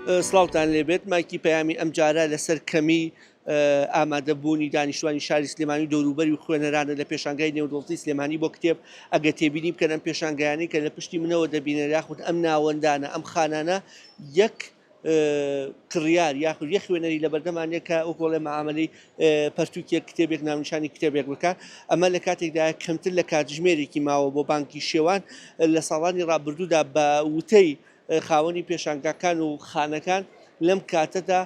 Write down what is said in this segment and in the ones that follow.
سڵاوتان لێبێت مایکی پەیامی ئەمجارە لەسەر کەمی ئامادەبوونی دانیشتوانی شاری سلێمانی و دەوروبەری و خوێنەرانە لە پێشانگای نێودەوڵەتی سلێمانی بۆ کتێب ئەگەر تێبینی بکەن ئەم پێشانگایانەی کە لە پشتی منەوە دەبینن یاخود ئەم ناوەندانە ئەم خانانە یەک کڕیار یاخود یەک خوێنەری لەبەردەمان نیە کە وەکۆڵێ معاملەی پەرتوکێک کتێبێک ناونیشانی کتێبێک بکات ئەمە لە کاتێکدا کەمتر لە کاتژمێرێکی ماوە بۆ بانکی شێوان لە ساڵانی ڕابردوودا بە وتەی خاوەنی پێشانگاکان و خانەکان لەم کاتەدا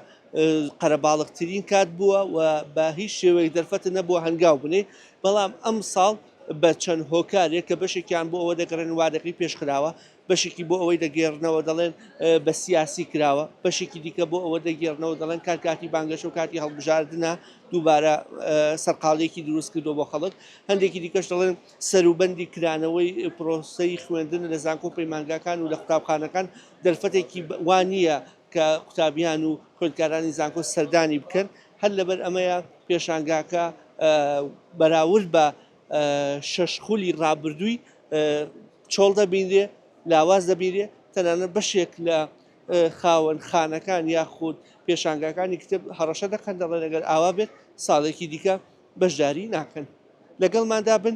قەرەباڵغترین کات بووە و بە هیچ شێوەیەک دەرفەتە نەبووە هەنگاو بنێ بەڵام ئەم ساڵ بە چەند هۆکارێک کە بەشێکیان بۆ ئەوە دەگەڕێن وادەکەی پێشخراوە بەشێکی بۆ ئەوەی دەگێڕنەوە دەڵێن بە سیاسی کراوە، بەشێکی دیکە بۆ ئەوە دەگێڕنەوە دەڵێن کات کاتی بانگەشە و کاتی هەڵبژاردنە دووبارە سەرقاڵیەکی دروست کردووە بۆ خەڵک، هەندێکی دیکەش دەڵێن سەروبەندی کرانەوەی پرۆسەی خوێندن لە زانکۆ و پەیمانگاکان و لە قوتابخانەکان دەرفەتێکی وا نییە کە قوتابیان و خوێندکارانی زانکۆ سەردانی بکەن، هەر لەبەر ئەمەیە پێشانگاکە بەراورد بە شەش خولی ڕابردووی چۆڵ دەبینرێ، لاواز دەبینرێ، تەنانەت بەشێک لە خاوەن خانەکان یاخود پێشانگاکانی کتێب هەڕەشە دەکەن دەڵێن ئەگەر ئاوا بێت ساڵێکی دیکە بەشداری ناکەن. لەگەڵماندا بن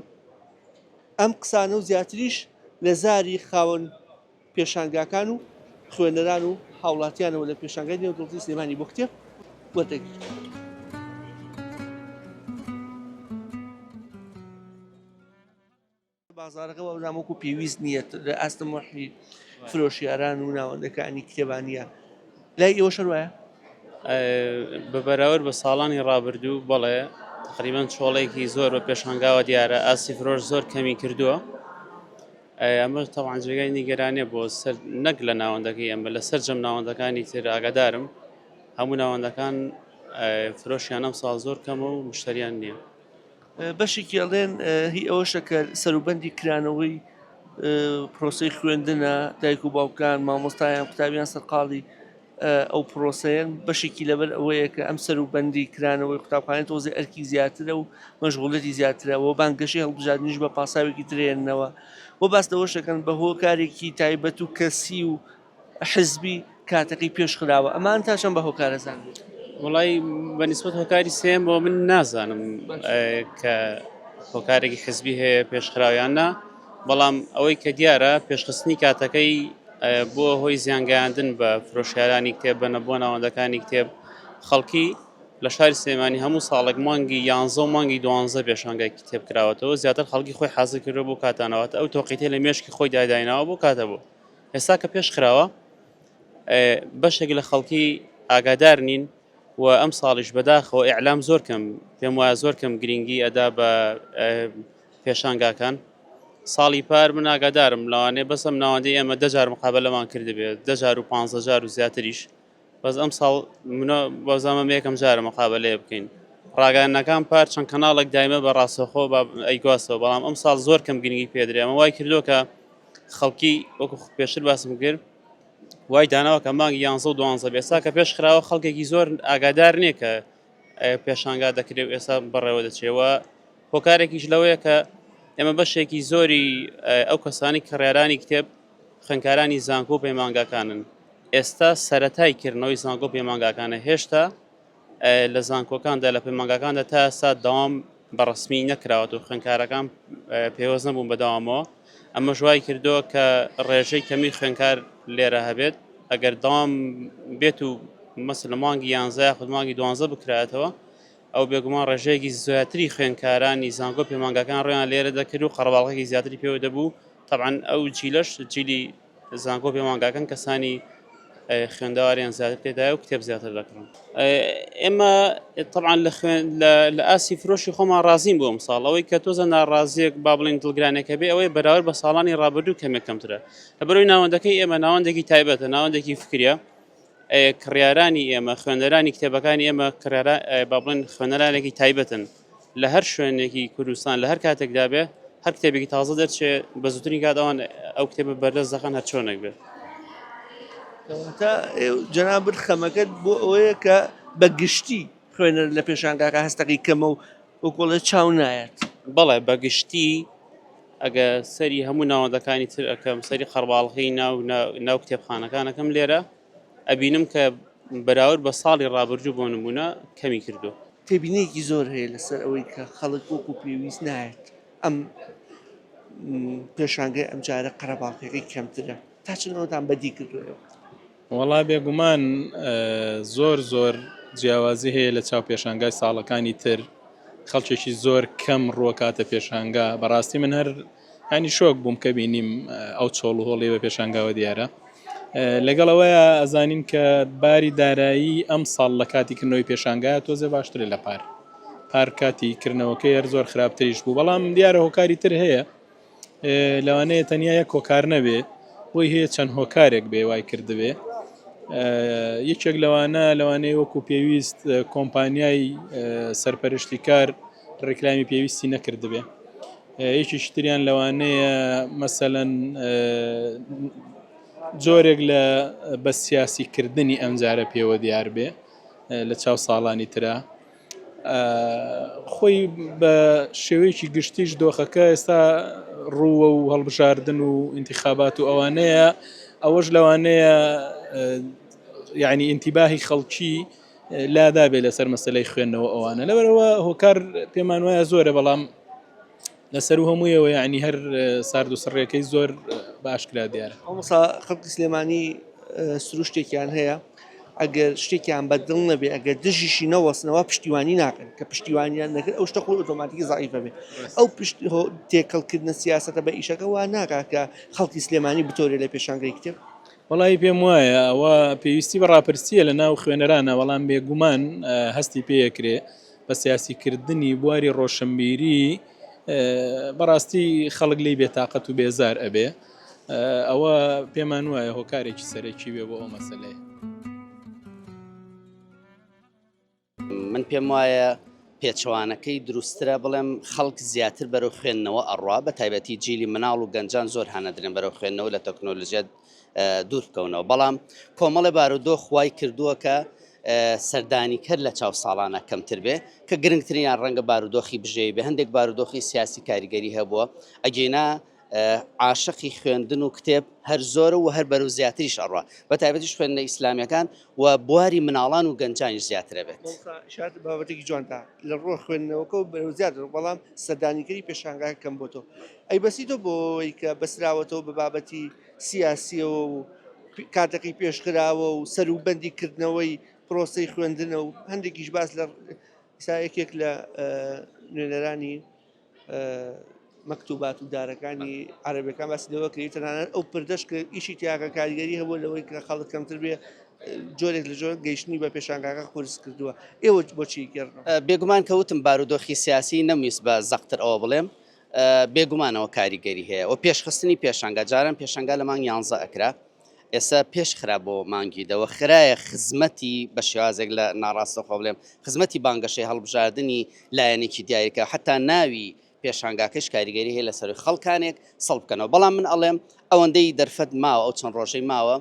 ئەم قسانە و زیاتریش لە زاری خاوەن پێشانگاکان و خوێنەران و هاوڵاتیانەوە لە پێشانگای نێودەوڵەتی سلێمانی بۆ کتێب وەردەگرین. بازاڕەکە وابزانم وەکو پێویست نییە لە ئاست مۆحی فرۆشیاران و ناوەندەکانی کتێبانە لای ئێوە شەر وایە؟ بە بەراورد بە ساڵانی ڕابردوو بەڵێ تقریبان چۆڵێکی زۆر بە پێشانگاوە دیارە ئاستی فرۆش زۆر کەمی کردووە ئەمە تەوان جێگای نیگەرانیە بۆ سەر نەک لە ناوەندەکەی ئەمە لە سەرجەم ناوەندەکانی تر ئاگادارم هەموو ناوەندەکان فرۆشیان ئەم ساڵ زۆر کەمە و مشتریان نییە. بەشێکی ئەڵێن هی ئەوەشە کە سەروبەندی کرانەوەی پرۆسەی خوێندنە دایک و باوکان مامۆستایان قوتابیان سەرقاڵی ئەو پرۆسەیەن بەشێکی لەبەر ئەوەیە کە ئەم سەروبەندی کرانەوەی قوتابخانە تۆزێ ئەرکی زیاترە و مەشغوڵەتی زیاترە و بانگەشەی هەڵبژاردنیش بە پاساوێکی ترێنەوە و باس لەوەش دەکەن بە هۆکارێکی تایبەت و کەسی و حزبی کاتەکەی پێش خراوە ئەمان تا چەند بە هۆکارە زانرێت؟ وڵی بە نسبەت هۆکاری سێم بۆ من نازانم کە هۆکارێکی حزبی هەیە پێشخراویان نا بەڵام ئەوەی کە دیارە پێشخستنی کاتەکەی بۆ هۆی زیانگەیاندن بە فرۆشیارانی کتێب بە نەبووە ناوەندەکانی کتێب خەڵکی لە شاری سلێمانی هەموو ساڵێک مانگی یانزە و مانگی دوانزە پێشانگای کتێب کراوەتەوە زیاتر خەڵکی خۆی حازر کردووە بۆ کاتانەوەتە ئەو تۆقیتەی لە مێشکی خۆی دادایناوە بۆ کاتە بوو ئێستا کە پێش خراوە بەشێک لە خەڵکی ئاگادار نین و ئەم ساڵیش بەداخەوە ئیعلام زۆر کەم پێم وایە زۆر کەم گرنگی ئەدا بە پێشانگاکان ساڵی پار من ئاگادارم لەوانەیە بەس ئەم ناوەندەی ئێمە دەجار مقابلەمان کردبێت دەجار و پ جار و زیاتریش بەس ئەم ساڵ منە بەزامە یەکەم جارە مقابلەیە بکەین ڕاگەیاندنەکان پار چەند کەناڵێک دایمە بە ڕاستەخۆ ئەیگواستەوە بەڵام ئەم ساڵ زۆر کەم گرنگی پێدرێ ئەمە وای کردو کە خەڵکی وەکو پێشتر باسم کرد وای داناوە کە مانگی یانزە و دوانزە بێ ئێستا کە پێش خراوە خەڵکێکی زۆر ئاگادار نییە کە پێشانگا دەکرێت و ئێستا بەڕێوە دەچێەوە هۆکارێکیش لەوەیە کە ئێمە بەشێکی زۆری ئەو کەسانی کڕیارانی کتێب خوێنکارانی زانکۆ و پەیمانگاکانن ئێستا سەتای کردنەوەی زانکۆ پەیمانگاکانە هێشتا لە زانکۆکاندا لە پەیمانگاکاندا تا ئێستا دەوام بە ڕەسمی نەکراوەتەوە خوێندکارەکان پێوەست نەبوون بە دەوامەوە ئەمەش وای کردووە کە ڕێژەی کەمی خوێندکار لێرە هەبێت ئەگەر دەوام بێت و مەس لە مانگی یانزە یاخود مانگی دوانزە بکرایەتەوە ئەو بێگومان ڕێژەیەکی زیاتری خوێندکارانی زانکۆ پەیمانگاکان ڕویان لێرە دەکرد و قەرەباڵغێکی زیاتری پێوە دەبوو تەبعەن ئەو جیلەش جیلی زانکۆ پەیمانگاکان کەسانی خوێندەواریان زیاتر تێدایە و کتێب زیاتر دەکڕن ئێمە طبعا لە خوێن لە ئاسی فرۆشی خۆمان ڕازین بۆ ئەمساڵ ئەوەی کە تۆزە ناڕازیەک با بڵێن دڵگرانێکە بێ ئەوەی بەراورد بە ساڵانی ڕابردوو کەمێک کەمترە لەبەرەوەی ناوەندەکەی ئێمە ناوەندێکی تایبەتە ناوەندێکی فکریە کڕیارانی ئێمە خوێنەرانی کتێبەکانی ئێمە کڕیارا با بڵێن خوێنەرانێکی تایبەتن لە هەر شوێنێکی کوردستان لە هەر کاتێکدا بێ هەر کتێبێکی تازە دەرچێ بە زووترین کات ئەوان ئەو کتێبە بەردەست دەخەن هەر چۆنێک بێت. کەواتە جەنابت خەمەکەت بۆ ئەوەیە کە بە گشتی خوێنەر لە پێشانگاکە هەستەکەی کەمە و وەکۆڵێ چاو نایەت. بەڵێ بە گشتی ئەگە سەری هەموو ناوەندەکانی تر ئەکەم سەری قەرباڵغی ناو ناو کتێبخانەکان ئەکەم لێرە. ئەبینم کە بەراورد بە ساڵی ڕابردوو بۆ نموونە کەمی کردووە. تێبینییەکی زۆر هەیە لەسەر ئەوەی کە خەڵک وەکو پێویست نایەت ئەم پێشانگەی ئەمجارە قەرەباڵغیەکەی کەمترە تا چەند ئەوەتان بەدی کردووە ئێوە؟ وەڵا بێگومان زۆر زۆر جیاوازی هەیە لە چاو پێشانگای ساڵەکانی تر خەڵکێکی زۆر کەم ڕووەکاتە پێشانگا بەڕاستی من هەر ینی شۆک بووم کە بینیم ئەو چۆڵ و هۆڵی بە پێشانگاوە دیارە لەگەڵ ئەوەیە ئەزانین کە باری دارایی ئەم ساڵ لە کاتی کردنەوەی پێشانگا تۆزێ باشترە لە پار پار کاتی کردنەوەکەی هەر زۆر خراپتریش بوو بەڵام دیارە هۆکاری تر هەیە لەوانەیە تەنیا یەک هۆکار نەبێ بۆی هەیە چەند هۆکارێک بێ وای کردبێ یەکێک لەوانە لەوانەیە وەکو پێویست کۆمپانیای سەرپەرشتی کار ڕێکلامی پێویستی نەکردبێ یەکێکی تریان لەوانەیە مەسەلەن جۆرێک لە بە سیاسی کردنی ئەمجارە پێوە دیار بێ لە چاو ساڵانی ترا خۆی بە شێوەیەکی گشتیش دۆخەکە ئێستا ڕووە و هەڵبژاردن و ئینتخابات و ئەوانەیە ئەوەش لەوانەیە یعنی ئینتیباهی خەڵکی لادا بێ لەسەر مەسلەی خوێندنەوە ئەوانە لەبەرەوە هۆکار پێمان وایە زۆرە بەڵام لەسەر و هەموویەوە یعنی هەر سارد و سڕێکەی زۆر باشکرا دیارە. مامۆستا خەڵکی سلێمانی سروشتێکیان هەیە ئەگەر شتێکیان بە دڵ نەبێ ئەگەر دژیشی نەوەستنەوە پشتیوانی ناکەن کە پشتیوانیان نەکرد ئەو شتە خۆی ئۆتۆماتیکی زەعیفە بێ ئەو پشت تێکەڵکردنە سیاسەتە بە ئیشەکە وا ناکا کە خەڵکی سلێمانی بتۆرێ لە پێشانگەی کتێب. وەڵایی پێم وایە ئەوە پێویستی بە ڕاپرسییە لە ناو خوێنەرانە بەڵام بێگومان هەستی پێیەکرێ بە سیاسی کردنی بواری ڕۆشنبیری بەڕاستی خەڵک لێی بێتاقەت و بێزار ئەبێ ئەوە پێمان وایە هۆکارێکی سەرەکی بێ بۆ ئەو مەسەلەیە. من پێم وایە پێچەوانەکەی دروستترە بڵێم خەڵک زیاتر بەرەو خوێندنەوە ئەڕوا بە تایبەتی جیلی مناڵ و گەنجان زۆر هانەدرێن بەرەو خوێندنەوە لە تەکنۆلژیات دوور بکەونەوە بەڵام کۆمەڵی بارودۆخ وای کردووە کە سەردانیکەر لە چاو ساڵانە کەمتر بێ کە گرنگترینیان ڕەنگە بارودۆخی بژێوی بێ هەندێک بارودۆخی سیاسی کاریگەری هەبووە ئەگینا عاشقی خوێندن و کتێب هەر زۆرە و هەر بەرەو زیاتریش ئەڕوا بە تایبەتیش خوێندنە ئیسلامیەکان و بواری مناڵان و گەنجانیش زیاترە بێت. مامۆستا ئیشارەت بە بابەتێکی جوان دا لە ڕووە خوێندنەوەکە و بەرەو زیاتر بەڵام سەردانیکەری پێشانگاکە کەم بۆتەوە ئەی بەسیتەوە بۆ ئەوەی کە بەسراوەتەوە بە بابەتی سیاسیەوە و کاتەکەی پێشخراوە و سەروبەندی کردنەوەی پرۆسەی خوێندنە و هەندێکیش باس لە ئیسا یەکێک لە نوێنەرانی مەکتوبات و دارەکانی عەرەبەکان باسی لەوە کرد تەنانەت ئەو پردەش کە ئیشی تیاکە کاریگەری هەبوو لەوەی کە خەڵک کەمتر بێ جۆرێک لە جۆر گەیشتنی بە پێشانگاکە قورس کردووە ئێوە بۆچی گەڕنەوە؟ بێگومان کە وتم بارودۆخی سیاسی نەمویست بە زەقتر ئەوە بڵێم بێگومانەوە کاریگەری هەیە و پێشخستنی پێشانگا جاران پێشانگا لە مانگ یانزە ئەکرا ئێستا پێش خرا بۆ مانگی دەوە خرایە خزمەتی بە شێوازێک لە ناڕاستەخۆ بڵێم خزمەتی بانگەشەی هەڵبژاردنی لایەنێکی دیاریکە حتا ناوی پێشانگاکەش کاریگەری هەیە لەسەر خەڵکانێک سڵ بکەنەوە بەڵام من ئەڵێم ئەوەندەی دەرفەت ماوە ئەو چەند ڕۆژەی ماوە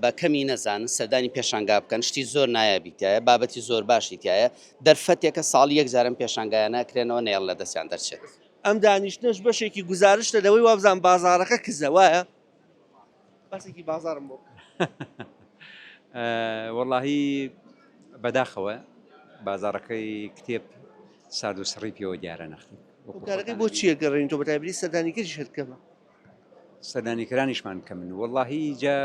بە کەمی نەزانن سەردانی پێشانگا بکەن شتی زۆر نایابی تایە بابەتی زۆر باشی تایە دەرفەتێکە ساڵی یەک جارم پێشانگایانە کرێنەوە نەیەڵ لە دەستیان دەرچێت. ئەم دانیشتنەش بەشێکی گوزارشتە لەوەی وابزانم بازاڕەکە کزە وایە؟ باسێکی بازاڕم بۆ بکە. وەڵاهی بەداخەوە بازاڕەکەی کتێب سارد و سڕی پێوە دیارە نەختێک. هۆکارەکەی بۆ چییە گەڕێنیتەوە بەتایبەتی سەردانیکەریش هەر کەمە؟ سەردانیکەرانیشمان کەمن وەڵاهی جا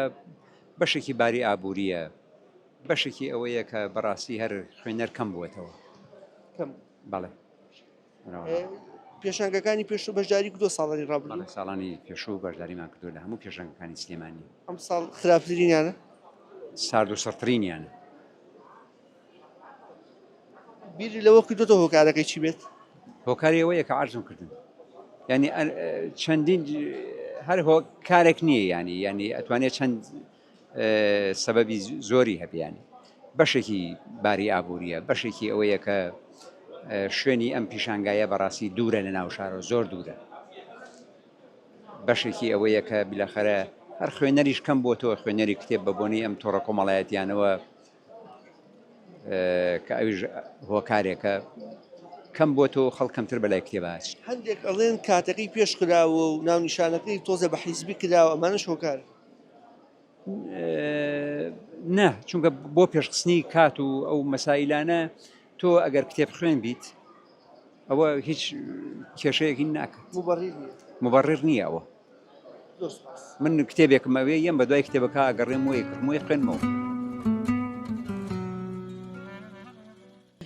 بەشێکی باری ئابوورییە بەشێکی ئەوەیە کە بەڕاستی هەر خوێنەر کەم بووەتەوە. کەم. بەڵێ. پێشانگەکانی پێشوو بەشداری کردووە ساڵانی ڕابردوو؟ ساڵانی پێشوو بەشداریمان کردووە لە هەموو پێشانگەکانی سلێمانی. ئەمساڵ خراپترینیانە؟ سارد و سڕترینیانە. بیری لەوە کردوتەوە هۆکارەکەی چی بێت؟ هۆکاری ئەوەیە کە عەرزم کردن یعنی چەندین هەر هۆکارێک نییە ینی ینی ئەتوانێت چەند سەبەبی زۆری هەبیانی بەشێکی باری ئابووریە بەشێکی ئەوەیە کە شوێنی ئەم پیشانگایە بەڕاستی دوورە لە ناو شارۆ زۆر دوورە بەشێکی ئەوەیە کە بلەخەرە هەر خوێنەریش کەم بۆتەوە خوێنەری کتێب بە بۆنەی ئەم تۆڕە کۆمەڵایەتیانەوە کە ئەویش هۆکارێکە کەم بۆ تۆ خەڵک کەمتر بەلای کتێبا ئەچن. هەندێک ئەڵێن کاتەکەی پێش خراوە و ناونیشانەکەی تۆزێ بە حیزبی کراوە ئەمانەش هۆکارن. نا چونکە بۆ پێشخستنی کات و ئەو مەسایلانە تۆ ئەگەر کتێب خوێن بیت ئەوە هیچ کێشەیەکی ناکات مبەڕیر نییە ئەوە من کتێبێکم ئەوێ یەم بە دوای کتێبەکە ئەگەڕێم وەی کڕمەوەی خوێنمەوە.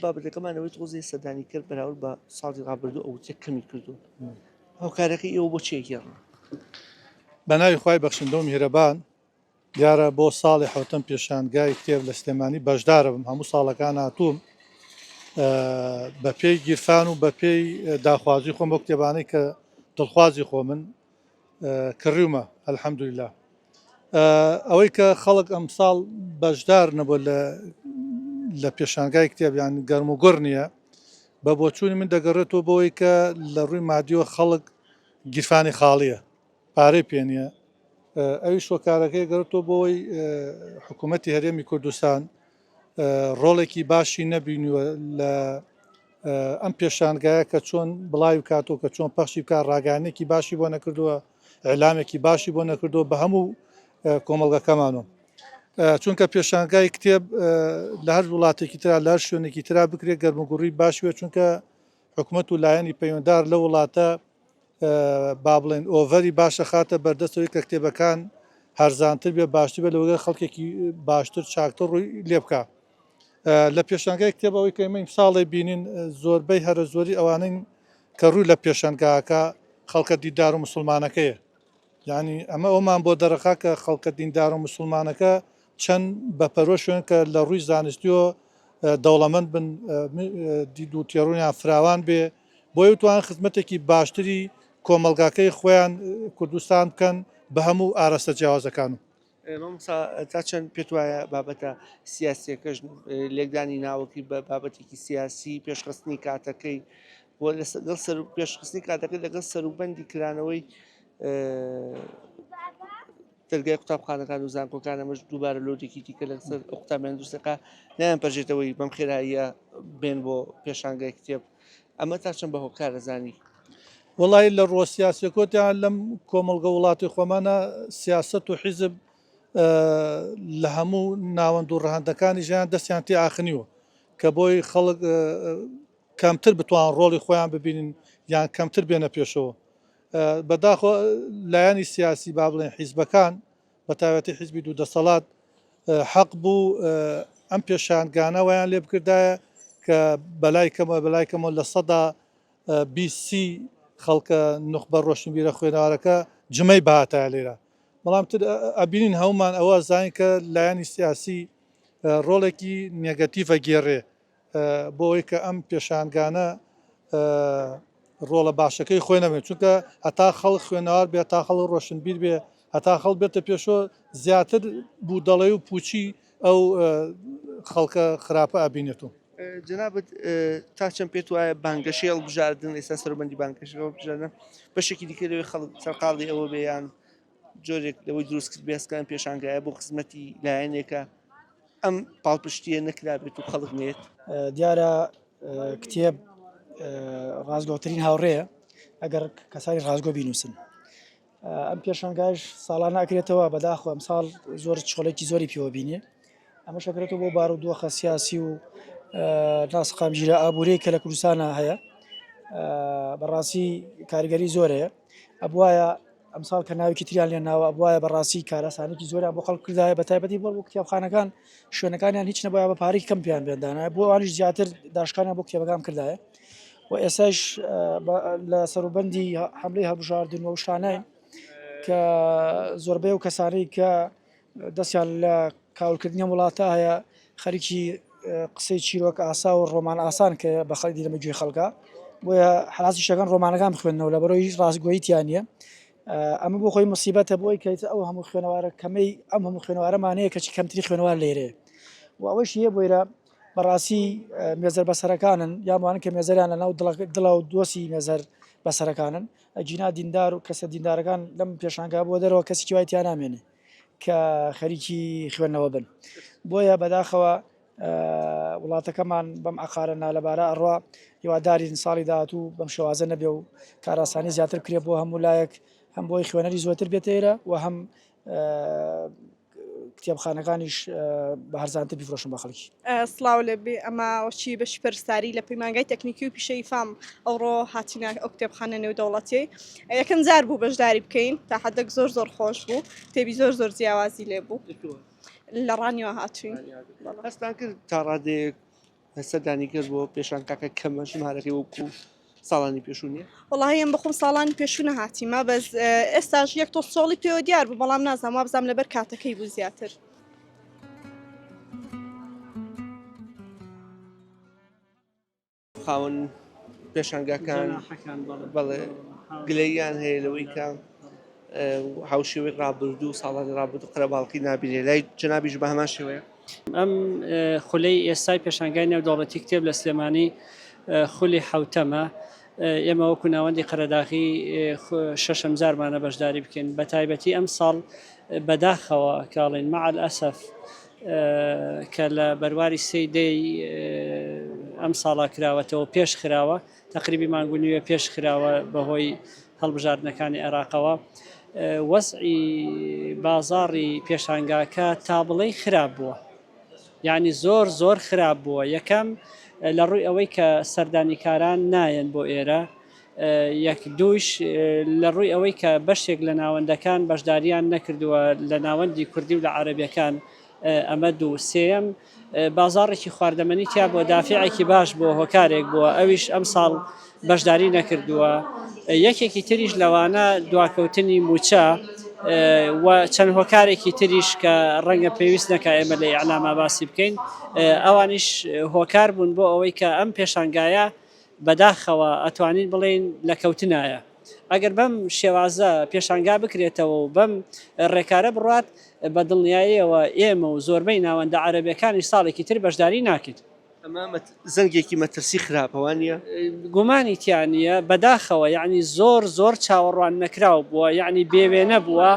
بابەتەکەمان ئەوەی تۆزێ سەردانی کرد بەراورد بە ساڵی ڕابردوو ئەو چە کەمی کردو هۆکارەکەی ئێوە بۆ چێ گێڕن؟ بە ناوی خوای بەخشندە و میهرەبان دیارە بۆ ساڵی حەوتەم پێشانگای کتێب لە سلێمانی بەشدارەبم هەموو ساڵەکان هاتووم بە پێی گیرفان و بە پێی داخوازی خۆم بۆ کتێبانەی کە دڵخوازی خۆ من کڕیومە الحمدلله ئەوەی کە خەڵک ئەمساڵ بەشدار نەبوو لە لە پێشانگای کتێب یان گەرم و گوڕ نییە بە بۆچوونی من دەگەڕێتەوە بۆی کە لە ڕووی مادیەوە خەڵک گیرفانی خاڵیە پارەی پێ نییە ئەویش هۆکارەکەی گەڕێتەوە بۆی حکوومەتی هەرێمی کوردستان ڕۆڵێکی باشی نەبینیوە لە ئەم پێشانگایە کە چۆن بڵاوی بکاتەوە کە چۆن پەخشی بکات ڕاگەیاندنێکی باشی بۆ نەکردووە ئیعلامێکی باشی بۆ نەکردووە بە هەموو کۆمەڵگەکەمانەوە چونکە پێشانگای کتێب لە هەر وڵاتێکی ترا لە هەر شوێنێکی ترا بکرێت گەرموگوڕی باشوێ چونکە حکومەت و لایەنی پەیوەندار لە وڵاتە با بڵێن ئۆڤەری باشە خاتە بەردەستەوەی کە کتێبەکان هەرزانتر بێ باشتر بێ لەوەگەر خەڵکێکی باشتر چاکتر ڕووی لێ بکە لە پێشانگای کتێب ئەوەی کە ئێمە ئیمساڵێ بینین زۆربەی هەرە زۆری ئەوانەی کە ڕووی لە پێشانگاکە خەڵکە دیندار و مسلمانەکەیە یعنی ئەمە ئەومان بۆ دەرەخا کە خەڵکە دیندار و مسلمانەکە چەند بە پەرۆ شوێن کە لە ڕووی زانستیەوە دەوڵەمەند بن دید و تێڕوونیان فراوان بێ بۆیە توان خزمەتێکی باشتری کۆمەڵگاکەی خۆیان کوردستان بکەن بە هەموو ئاراستە جیاوازەکان. مامۆستا تا چەند پێت وایە بابەتە سیاسیەکەش لێکدانی ناوەکی بە بابەتێکی سیاسی پێشخستنی کاتەکەی و لەگەڵ سەر پێشخستنی کاتەکەی لەگەڵ سەروبەندی کرانەوەی دەرگای قوتابخانەکان و زانکۆکان ئەمەش دووبارە لۆدێکی دیکە لەسەر ئەو قوتابیان دروستەکە نایان پەرژێتەوەی بەم خێراییە بێن بۆ پێشانگای کتێب ئەمە تا چەند بە هۆکار ئەزانی؟ وەڵایی لە ڕووە سیاسیەکۆتیان لەم کۆمەڵگە وڵاتی خۆمانە سیاسەت و حیزب لە هەموو ناوەند و ڕەهەندەکانی ژیان دەستیان تێ ئاخنیوە کە بۆی خەڵک کەمتر بتوان ڕۆڵی خۆیان ببینن یان کەمتر بێنە پێشەوە بەداخۆ لایەنی سیاسی با بڵێن حیزبەکان بە تایبەتی حیزبی دوو دەسەڵات حەق بوو ئەم پێشانگانە وایان لێ بکردایە کە بەلای کەمەوە بەلای کەمەوە 20% سی خەڵکە نوخبە ڕۆشنبیرە خوێنەوارەکە جمەی بهاتایە لێرە بەڵام تر ئەبینین هەمومان ئەوە زانین کە لایەنی سیاسی ڕۆڵێکی نێگەتیڤە گێڕێ بۆ ئەوەی کە ئەم پێشانگانە ڕۆڵە باشەکەی خۆی نەبێت چونکە هەتا خەڵک خوێنەوار بێت تا خەڵک ڕۆشنبیر بێ هەتا خەڵک بێتە پێشۆ زیاتر بوو دەڵێ و پوچی ئەو خەڵکە خراپە ئەبینێت و جەنابت تا چەند پێت وایە بانگەشەی هەڵبژاردن ئێستا سەروبەندی بانگەشەی هەڵبژاردن بەشێکی دیکە لەوەی خەڵک سەرقاڵی ئەوە بێ یان جۆرێک لەوەی دروست کرد بێسکان پێشانگایە بۆ خزمەتی لایەنێکە ئەم پاڵپشتیە نەکرابێت و خەڵک نێت. دیارە کتێب ڕاستگۆترین هاوڕێیە ئەگەر کەسانی ڕاستگۆ بینووسن. ئەم پێشانگاش ساڵانە ئەکرێتەوە بەداخۆ ئەمساڵ زۆر چۆڵێکی زۆری پێوە بینێ ئەمەش ئەکرێتەوە بۆ بارودۆخە سیاسی و ناسەقامگیرە ئابووری کە لە کوردستانە هەیە بەڕاستی کاریگەری زۆر هەیە ئەبواە ئەمساڵ کە ناوێکی تریان لێ ناوە ئەبوایە بەڕاستی کارئاسانیکی زۆریان بۆ خەڵک کردایە بە تایبەتی بۆ بۆ کتێبخانەکان شوێنەکانیان هیچ نەبوایە بە پارەی کەم پێیان بێندانایە بۆ ئەوانیش زیاتر داشکانیان بۆ کتێبەکان کردایە و ئێستاش لە سەروبەندی حملەی هەڵبژاردن و شتانین کە زۆربەی و کەسانەی کە دەستیان لە کاولکردنی ئەم وڵاتە هەیە خەریکی قسەی چیرۆک ئاسا و ڕۆمان ئاسان کە بە خەڵک دیرمە گوێی خەڵکە بۆیە حەزی شەکەن ڕۆمانەکان بخوێندنەوە لە بەرەوەی هیچ ڕاستگۆیی تیا نییە ئەمە بۆ خۆی مصیبەتە بۆی کە ئەو هەموو خوێنەوارە کەمەی ئەم هەموو خوێنەوارەمانەیە کەچی کەمتری خوێنەوار لێرەیە و ئەوەش هەیە بۆیرە بەڕاستی مێزەر بەسەرەکانن یان وانن کە مێزەریان لە ناو دڵە و دۆسی مێزەر بەسەرەکانن ئەگینا دیندار و کەسە دیندارەکان لەم پێشانگا بۆ دەرەوە کەسێکی وای تیا نامێنێ کە خەریکی خوێندنەوە بن بۆیە بەداخەوە وڵاتەکەمان بەم عقارە نالەبارە ئەڕوا هیوادارین ساڵی داهاتوو بەم شێوازە نەبێ و کاراسانی زیاتر بکرێ بۆ هەموو لایەک هەم بۆی خوێنەری زۆرتر بێتێرە و هەم. کتێبخانەکانیش بە هەرزانتر بیفرۆشن بە خەڵکی. سڵاو لێبێ ئەمە وەچی بەشی پەرستاری لە پەیمانگای تەکنیکی و پیشەیی فام ئەوڕۆ هاتینە ئەو کتێبخانە نێودەوڵەتیەی یەکەم جار بوو بەشداری بکەین تا حدەک زۆر زۆر خۆش بوو کتێبی زۆر زۆر جیاوازی لێ بوو لە ڕانیوە هاتوین هەستان کرد تا ڕادەیەک سەردانی کرد بۆ پێشانگاکە کەمە ژمارەکەی وەکو ساڵانی پێشوو نییە؟ وەڵاهی ئەم بەخۆم ساڵانی پێشوو نەهاتیمە بەس ئێستاش یەک تۆ سۆڵی پێوە دیار بوو بەڵام نازانم وابزانم لەبەر کاتەکەی بوو زیاتر. خاوەن پێشانگاکان بەڵێ گلەییان هەیە لەوەی کە هاوشێوەی ڕابردوو ساڵانی ڕابردوو قەرەباڵغی نابینێ لای جەنابیش بە هەمان شێوەیە؟ ئەم خولەی ئێستای پێشانگای نێودەوڵەتی کتێب لە سلێمانی خولی حەوتەمە، ئێمە وەکو ناوەندی قەرەداغی شەشەم جارمانە بەشداری بکەین، بە تایبەتی ئەمساڵ بەداخەوە کاڵین مع الاسف کە لە بەرواری سێی دەی ئەم ساڵا کراوەتەوە پێش خراوە تەقریبی مانگ و نیوێ پێش خراوە بەهۆی هەڵبژاردنەکانی عێراقەوە وەزعی بازاڕی پێشانگاکە تا بڵێی خراپ بووە یعنی زۆر زۆر خراپ بووە یەکەم لە ڕووی ئەوەی کە سەردانیکاران نایەن بۆ ئێرە یەک دووش لە ڕووی ئەوەی کە بەشێک لە ناوەندەکان بەشداریان نەکردووە لە ناوەندی کوردی و لە عەرەبیەکان ئەمە دوو سێیەم بازاڕێکی خواردەمەنی تیا بووە دافعێکی باش بووە هۆکارێک بووە ئەویش ئەمساڵ بەشداری نەکردووە یەکێکی تریش لەوانە دواکەوتنی موچە و چەند هۆکارێکی تریش کە ڕەنگە پێویست نەکا ئێمە لە ئیعلاما باسی بکەین ئەوانیش هۆکار بوون بۆ ئەوەی کە ئەم پێشانگایە بەداخەوە ئەتوانین بڵێین لە کەوتنایە. ئەگەر بەم شێوازە پێشانگا بکرێتەوە و بەم ڕێکارە بڕوات، بە دڵنیاییەوە ئێمە و زۆربەی ناوەندە عەرەبیەکانیش ساڵێکی تر بەشداری ناکەین. ئەمە زەنگێکی مەترسی خراپە وا نییە؟ گومانی تیا نییە، بەداخەوە یەعنی زۆر زۆر چاوەڕوان نەکراو بووە، یەعنی بێ وێنە بووە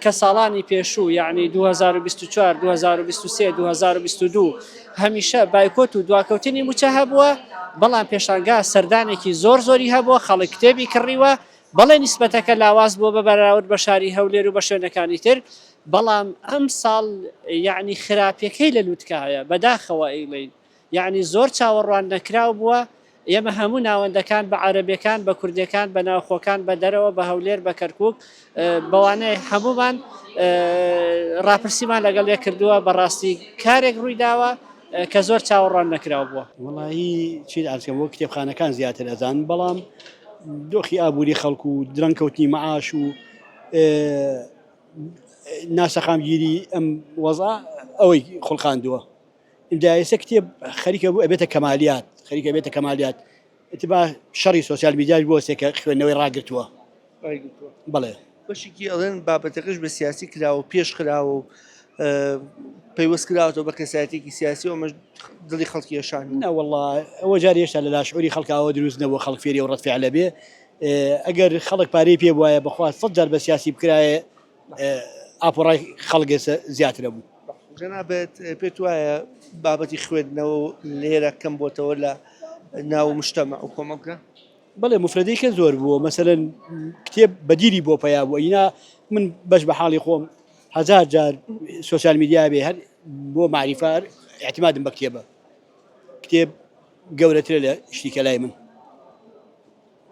کە ساڵانی پێشوو یەعنی 2024، 2023، 2022 هەمیشە بایکۆت و دواکەوتنی مووچە هەبووە، بەڵام پێشانگا سەردانێکی زۆر زۆری هەبووە، خەڵک کتێبی کڕیوە، بەڵێ نیسبەتەکە لاواز بووە بە بەراورد بە شاری هەولێر و بە شوێنەکانی تر، بەڵام ئەمساڵ یەعنی خراپیەکەی لە لوتکایە، بەداخەوە ئەیڵێین یەعنی زۆر چاوەڕوان نەکراو بووە، ئێمە هەموو ناوەندەکان بە عەرەبیەکان بە کوردیەکان بە ناوخۆکان بە دەرەوە بە هەولێر بە کەرکوک بەوانەی هەموومان ڕاپرسیمان لەگەڵ یەک کردووە بەڕاستی کارێک ڕوویداوە کە زۆر چاوەڕوان نەکراو بووە. وەڵایی چیت عەرز کەم وەک کتێبخانەکان زیاتر ئەزانن بەڵام دۆخی ئابووری خەڵک و درەنگ کەوتنی مەعاش و ناسەقامگیری ئەم وەزع ئەوەی خوڵقاندووە ئینجا ئێستا کتێب خەریکە بوو ئەبێتە کەمالیات خەریکە بێتە کەمالیات ئیتبا شەڕی سۆسیال میدیاش بۆ سێکە خوێندنەوەی ڕاگرتووە بەڵێ بەشێکی ئەڵێن بابەتەکەش بە سیاسی کراوە پێش خراوە و پەیوەست کراوەتەوە بە کەسایەتێکی سیاسی و ئەمەش دڵی خەڵکی ئەشان نەوەڵا ئەوە جاری هێشتا لە لاشعوری خەڵکاوە دروست نەبووە خەڵک فێری و ڕەت فعلە بێ ئەگەر خەڵک پارەی پێ بوایە بەخوا سەد جار بە سیاسی بکرایە ئاپۆڕای خەڵک ئێستا زیاترە بوو. جەنابت پێت وایە بابەتی خوێندنەوە لێرە کەم بۆتەوە لە ناو مشتەمە و کۆمەڵگە؟ بەڵێ مفرەدەی کە زۆر بووە مەسەلەن کتێب بەدیلی بۆ پەیا بووە ئینا من بەش بە حاڵی خۆم هەزار جار سۆسیال میدیا بێ هەر بۆ معریفە اعتمادم بە کتێبە کتێب گەورەترە لە شتی کە لای من.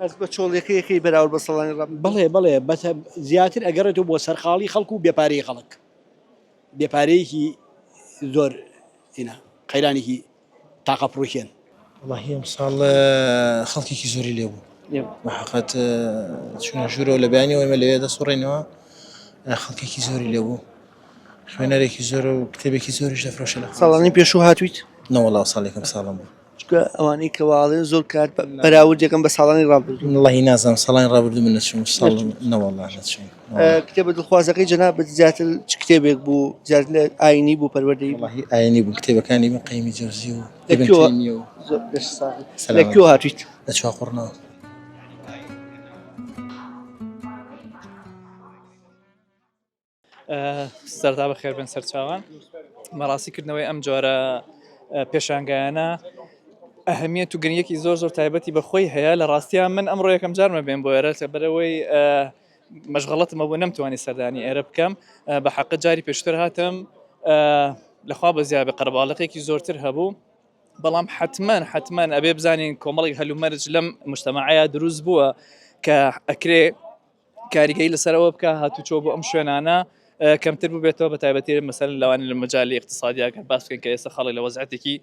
هەست بە چۆڵیەکەی ئەکەی بەراورد بە ساڵانی ڕابردوو؟ بەڵێ بەڵێ بەس زیاتر ئەگەڕێتەوە بۆ سەرقاڵی خەڵک و بێپارەی خەڵک بێپارەیەکی زۆر ئینا قەیرانێکی تاقە پڕوکێن. وەڵاهی ئەمساڵ خەڵکێکی زۆری لێ بوو بەحەقەت چوونە ژوورەوە لە بەیانیەوە ئێمە لەوێ دەسوڕێنەوە خەڵکێکی زۆری لێ بوو خوێنەرێکی زۆر و کتێبێکی زۆریش دەفرۆشە لە ساڵانی پێشوو هاتوویت؟ نەوەڵا ساڵێکم ساڵم بوو چونکە ئەوانەی کە واڵێن زۆر کات بەراورد دەکەن بە ساڵانی ڕابردوو. وەڵاهی نازانم ساڵانی ڕابردوو من نەچووم ساڵ نەوەڵا نەچووم. کتێبە دڵخوازەکەی جەنابت زیاتر چ کتێبێک بوو زیاتر لە ئاینی بوو پەروەردەیی بوو؟ وەڵاهی ئاینی بوو کتێبەکانی ئیبن قەیمی جەوزی و لە ئیبن کوێوە تەیمیە و زۆر دەست ساغ بیت. لە سەلامەت کوێوە هاتوویت؟ لە چوارقوڕنەوە. سەرتا بەخێر بن سەرچاوان مەڕاستی کردنەوەی ئەم جۆرە پێشانگایانە ئەهمیەت و گرنگێکی زۆر زۆر تایبەتی بە خۆی هەیە لە ڕاستیان من ئەمڕۆ یەکەم جارمە بێن بۆ ئێرە بەرەوەی مەشغەڵەتم هەبوو نەمتوانی سەردانی ئێرە بکەم بە حەقە جاری پێشتر هاتم لەخوا بەزیابێ قەرەباڵقێکی زۆرتر هەبوو بەڵام حتمما حتمما ئەبێ بزانین کۆمەڵێک هەلومەرج لەم مجتەمەعەیە دروست بووە کە ئەکرێ کاریگەری لەسەرەوە بکە هاتوچۆ بۆ ئەم شوێنانە کەمتر ببێتەوە بە تایبەتی مەسەر لەوان لە مەجای اقتصادی ئەگەر باس بکەن کە ئێستا خەڵک لە وەزعەتێکی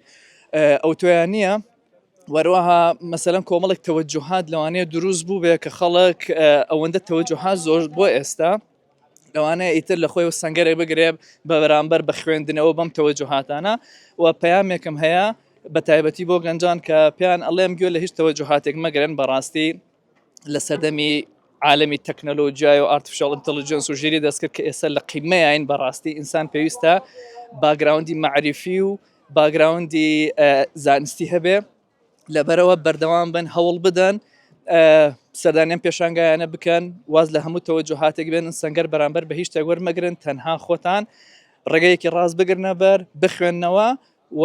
ئەوتۆیان نییە وەروەها مەسەلەن کۆمەڵێک تەوەجوهات لەوانەیە دروست بوو بێ کە خەڵک ئەوەندە تەوەجوهات زۆر بۆ ئێستا لەوانەیە ئیتر لە خۆی و سنگەرێک بگرێ بە بەرامبەر بە خوێندنەوە بەم تەوەجوهاتانە و پەیامێکم هەیە بە تایبەتی بۆ گەنجان کە پێیان ئەڵێم گوێ لە هیچ تەوەجوهاتێک مەگرن بەڕاستی لە سەردەمی عالەمی تەکنەلۆژیای و artificial intelligence و ژیری دەستکرد کە ئێستا لە قیمەیان بەڕاستی ئینسان پێویستە background ی مەعریفی و background ی زانستی هەبێ لەبەرەوە بەردەوام بن هەوڵ بدەن سەردانیان پێشانگایانە بکەن واز لە هەموو تەوەجوهاتێک بێنن سەنگەر بەرامبەر بە هیچ شتێک وەرمەگرن تەنها خۆتان ڕێگەیەکی ڕاست بگرنە بەر بخوێندنەوە و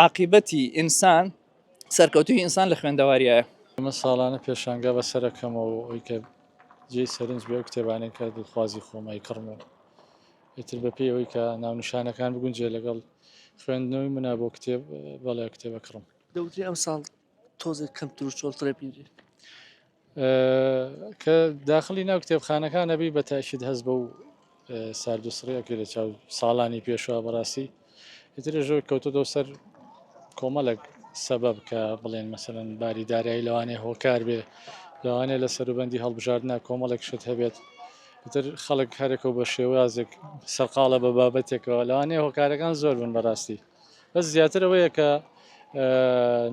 عاقیبەتی ئینسان سەرکەوتوی ئینسان لە خوێندەواریایە. من ساڵانە پێشانگا بەسەرەکەمەوە و ئەوی کە جێی سەرنج بێ ئەو کتێبانەی کە دڵخوازی خۆمە ئەیکڕم و ئیتر بەپێی ئەوەی کە ناونیشانەکان بگونجێ لەگەڵ خوێندنەوەی منا بۆ کتێب بەڵێ کتێب ئەکڕم. دەوترێ ئەمساڵ تۆزێک کەمتر و چۆڵترە بینرێت. کە داخلی ناو کتێبخانەکان ئەبی بە تاکید هەست بەو سارد و سڕی ئەکرێت لە چاو ساڵانی پێشوە بەڕاستی ئیتر ژۆ کەوتۆتەوە سەر کۆمەڵێک سەبەب کە بڵێن مەسەلەن باری دارایی لەوانەیە هۆکار بێ لەوانەیە لە سەروبەندی هەڵبژاردنە کۆمەڵێک شت هەبێت ئیتر خەڵک هەرێکە و بە شێوازێک سەرقاڵە بە بابەتێکەوە لەوانەیە هۆکارەکان زۆر بن بەڕاستی بەس زیاتر ئەوەیە کە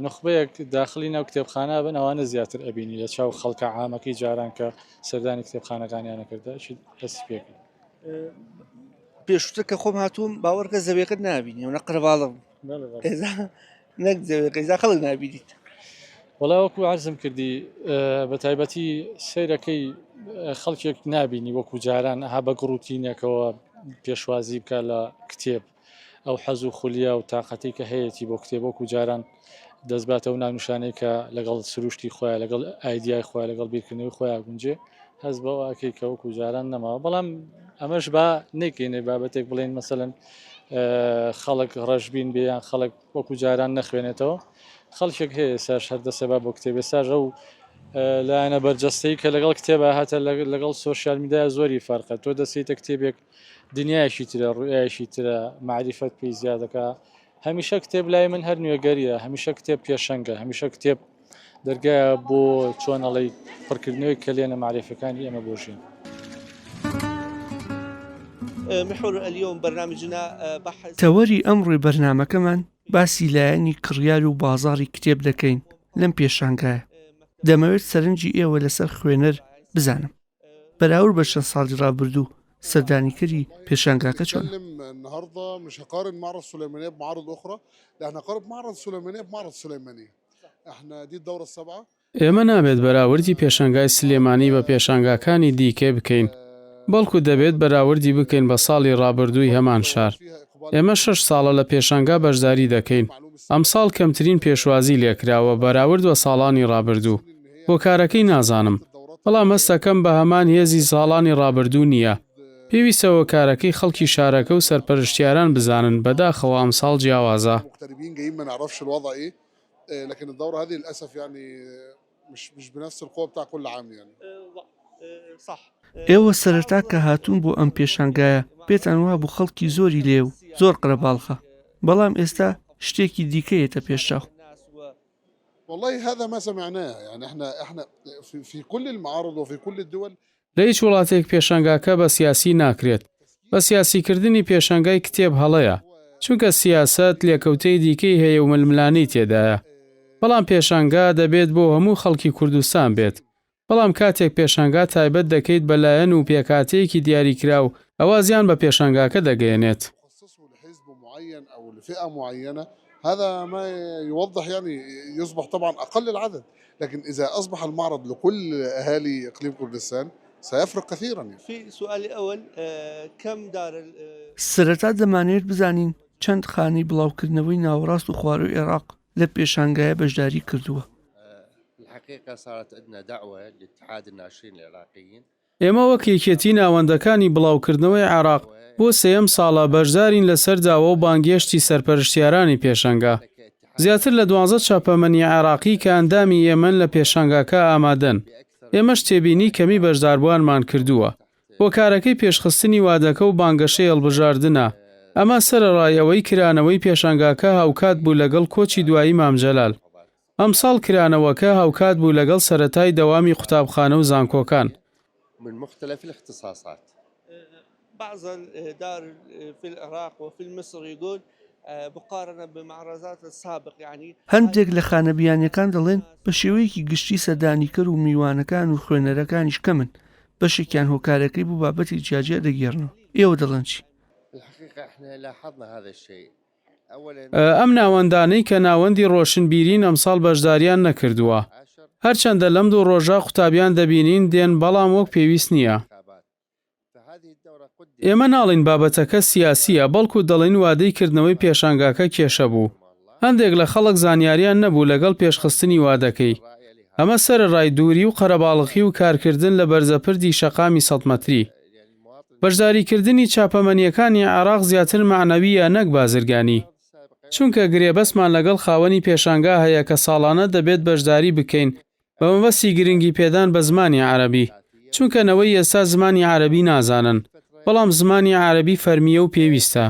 نوخبەیەک داخلی ناو کتێبخانە بن ئەوانە زیاتر ئەبینی لە چاو خەڵکە عامەکەی جاران کە سەردانی کتێبخانەکانیانە کردە هەستی پێکرد. پێشتر کە خۆم هاتووم باوەڕکە زەویەکەت نابینی ئەوە قەرەباڵغ نەک زەویەکە ئێستا خەڵک نابینیت. وەڵا وەکو عەرزم کردی بە تایبەتی سەیرەکەی خەڵکێک نابینی وەکو جاران ئەها بە گڕوتینێکەوە پێشوازی بکە لە کتێب ئەو حەز و خولیا و تاقەتەی کە هەیەتی بۆ کتێب وەکو جاران دەستباتە و ناونیشانەی کە لەگەڵ سروشتی خۆیان لەگەڵ ئایدیای خۆیان لەگەڵ بیرکردنەوەی خۆیان گونجێ هەست بەوە ئەکەی کە وەکو جاران نەماوە بەڵام ئەمەش با نەیکەینە بابەتێک بڵێن مەسەلەن خەڵک ڕەشبین بێ یان خەڵک وەکو جاران نەخوێنێتەوە خەڵکێک هەیە ئێستاش هەر دەسەبا بۆ کتێب ئێستاش ئەو لایەنە بەرجەستەی کە لەگەڵ کتێبە هاتە لەگەڵ سۆشیال میدیا زۆری فەرقە تۆ دەسیتە کتێبێک دنیایەکی ترە ڕوئیایەکی ترە مەعریفەت پێی زیادەکا هەمیشە کتێب لای من هەر نوێگەریە هەمیشە کتێب پێشەنگە هەمیشە کتێب دەرگایە بۆ چۆن ئەڵێی پڕکردنەوەی کەلێنە مەعریفەکانی ئێمە بۆ ژیان. تەوەری ئەمڕۆی بەرنامەکەمان باسی لایەنی کڕیار و بازاڕی کتێب دەکەین لەم پێشانگایە. دەمەوێت سەرنجی ئێوە لەسەر خوێنەر بزانم. بەراورد بە چەند ساڵی ڕابردوو سەردانیکەری پێشانگاکە چۆنە؟ ئێمە نابێت بەراوردی پێشانگای سلێمانی بە پێشانگاکانی دیکە بکەین، بەڵکو دەبێت بەراوردی بکەین بە ساڵی ڕابردووی هەمان شار. ئێمە شەش ساڵە لە پێشانگا بەشداری دەکەین، ئەمساڵ کەمترین پێشوازی لێکراوە بەراورد بە ساڵانی ڕابردوو. هۆکارەکەی نازانم، بەڵام هەستەکەم بە هەمان هێزی ساڵانی ڕابردوو نییە. پێویستە هۆکارەکەی خەڵکی شارەکە و سەرپەرشتیاران بزانن، بەداخەوە ئەمساڵ جیاوازە. ئێوە سەرەتا کە هاتوون بۆ ئەم پێشانگایە پێتان وابوو خەڵکی زۆری لێیە و زۆر قەرەباڵخە، بەڵام ئێستا شتێکی دیکە یەتە پێش چاو. لە هیچ وڵاتێک پێشانگاکە بە سیاسی ناکرێت. بە سیاسیکردنی پێشانگای کتێب هەڵەیە، چونکە سیاسەت لێکەوتەی دیکەی هەیە و ململانێی تێدایە. بەڵام پێشانگا دەبێت بۆ هەموو خەڵکی کوردستان بێت. بەڵام کاتێک پێشانگا تایبەت دەکەیت بە لایەن و پێکهاتەیەکی دیاریکراو، ئەوا زیان بە پێشانگاکە دەگەیەنێت. سەرەتا دەمانەوێت بزانین چەند خانەی بڵاوکردنەوەی ناوەڕاست و خوارووی عێراق لە پێشانگایە بەشداری کردووە؟ ئێمە وەک یەکێتی ناوەندەکانی بڵاوکردنەوەی عێراق بۆ سێیەم ساڵە بەشدارین لەسەر داوا و بانگهێشتی سەرپەرشتیارانی پێشانگا. زیاتر لە دوانزە چاپەمەنی عێراقی کە ئەندامی ئێمەن لە پێشانگاکە ئامادەن. ئێمەش تێبینی کەمی بەشداربووانمان کردووە. هۆکارەکەی پێشخستنی وادەکە و بانگەشەی هەڵبژاردنە. ئەمە سەرەڕای ئەوەی کرانەوەی پێشانگاکە هاوکات بوو لەگەڵ کۆچی دوایی مام جەلال. ئەمساڵ کرانەوەکە هاوکات بوو لەگەڵ سەرەتای دەوامی قوتابخانە و زانکۆکان. من مختلف الاختصاصات. بعض الدار في العراق وفي مصر يقول مقارنة بمعرضات السابق يعني. هەندێک لە خانە بیانیەکان دەڵێن بە شێوەیەکی گشتی سەردانیکەر و میوانەکان و خوێنەرەکانیش کەمن، بەشێکیان هۆکارەکەی بۆ بابەتی جیاجیا دەگێڕنەوە، ئێوە دەڵێن چی؟ الحقيقة احنا لاحظنا هذا الشيء ئەم ناوەندانەی کە ناوەندی ڕۆشنبیرین ئەمساڵ بەشداریان نەکردووە. هەرچەندە لەم دوو ڕۆژە قوتابیان دەبینین دێن بەڵام وەک پێویست نییە. ئێمە ناڵێین بابەتەکە سیاسییە بەڵکو دەڵێین وادەی کردنەوەی پێشانگاکە کێشە بوو. هەندێک لە خەڵک زانیاریان نەبوو لەگەڵ پێشخستنی وادەکەی. ئەمە سەرەڕای دووری و قەرەباڵغی و کارکردن لە بەرزەپردی شەقامی سەد مەتری. بەشداریکردنی چاپەمەنییەکانی عێراق زیاتر مەعنەوییە نەک بازرگانی. چونکە گرێبەستمان لەگەڵ خاوەنی پێشانگا هەیە کە ساڵانە دەبێت بەشداری بکەین بە مەبەستی گرنگی پێدان بە زمانی عەرەبی. چونکە نەوەی ئێستا زمانی عەرەبی نازانن، بەڵام زمانی عەرەبی فەرمییە و پێویستە.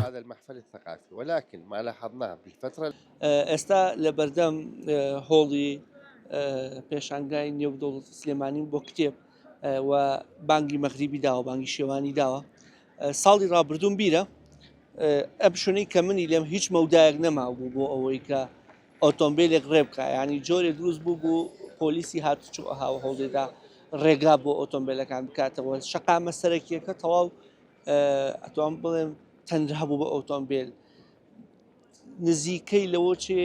ئێستا لەبەردەم هۆڵی پێشانگای نێودەوڵەتی سلێمانیم بۆ کتێب و بانگی مەغریبی داوە بانگی شێوانی داوە ساڵی ڕابردووم بیرە ئەم شوێنەی کە منی لێم هیچ مەودایەک نەمابوو بۆ ئەوەی کە ئۆتۆمبیلێک ڕێ بکە ینی جۆرێ دروست بوو بوو پۆلیسی هاتوچۆ هاوە هەوڵێدا ڕێگا بۆ ئۆتۆمبیلەکان بکاتەوە شەقامە سەرەکیەکە تەواو ئەتوان بڵێم تەنرا بوو بە ئۆتۆمبیل نزیکەی لەوە چێ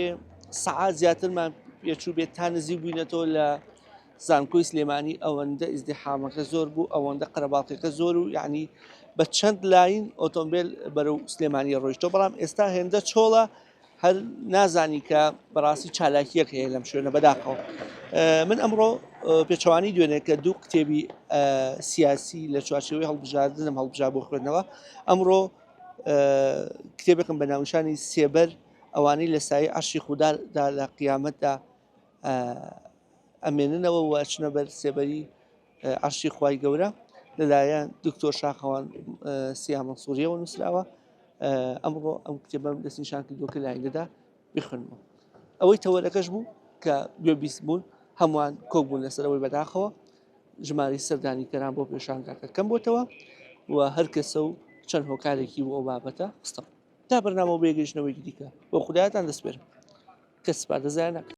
سەعات زیاترمان پێچوو بێت تا نزیک بووینەتەوە لە زانکۆی سلێمانی ئەوەندە ئیزدیحامەکە زۆر بوو ئەوەندە قەرەباڵقەکە زۆر و یعنی بە چەند لاین ئۆتۆمبیل بەرەو سلێمانی ڕۆیشتەوە بەڵام ئێستا هێندە چۆڵە هەر نازانی کە بەڕاستی چالاکیەک هەیە لەم شوێنە بەداخەوە من ئەمڕۆ پێچەوانی دوێنێ کە دوو کتێبی سیاسی لە چوارچێوەی هەڵبژاردنم هەڵبژا بۆ خوێندنەوە ئەمڕۆ کتێبێکم بە ناونیشانی سێبەر ئەوانەی لە سایەی عەرشی خودادا لە قیامەتدا ئەمێننەوە و ئەچنە بەر سێبەری عەرشی خوای گەورە لەلایەن دکتۆر شاخەوان سیا مەنسووریەوە نووسراوە ئەمڕۆ ئەم کتێبەم دەستنیشان کردووە کە لایندەدا بخوێنمەوە ئەوەی تەوەرەکەش بوو کە گوێبیست بوون هەمووان کۆک بوون لەسەر ئەوەی بەداخەوە ژمارەی سەردانیکەران بۆ پێشانگاکە کەم بۆتەوە و هەر کەسە و چەند هۆکارێکی بۆ ئەو بابەتە خستە تا بەرنامە و بێگەیشتنەوەیەکی دیکە بۆ خدایەتان دەسپێرم کە سپاردە زایە ناکەن.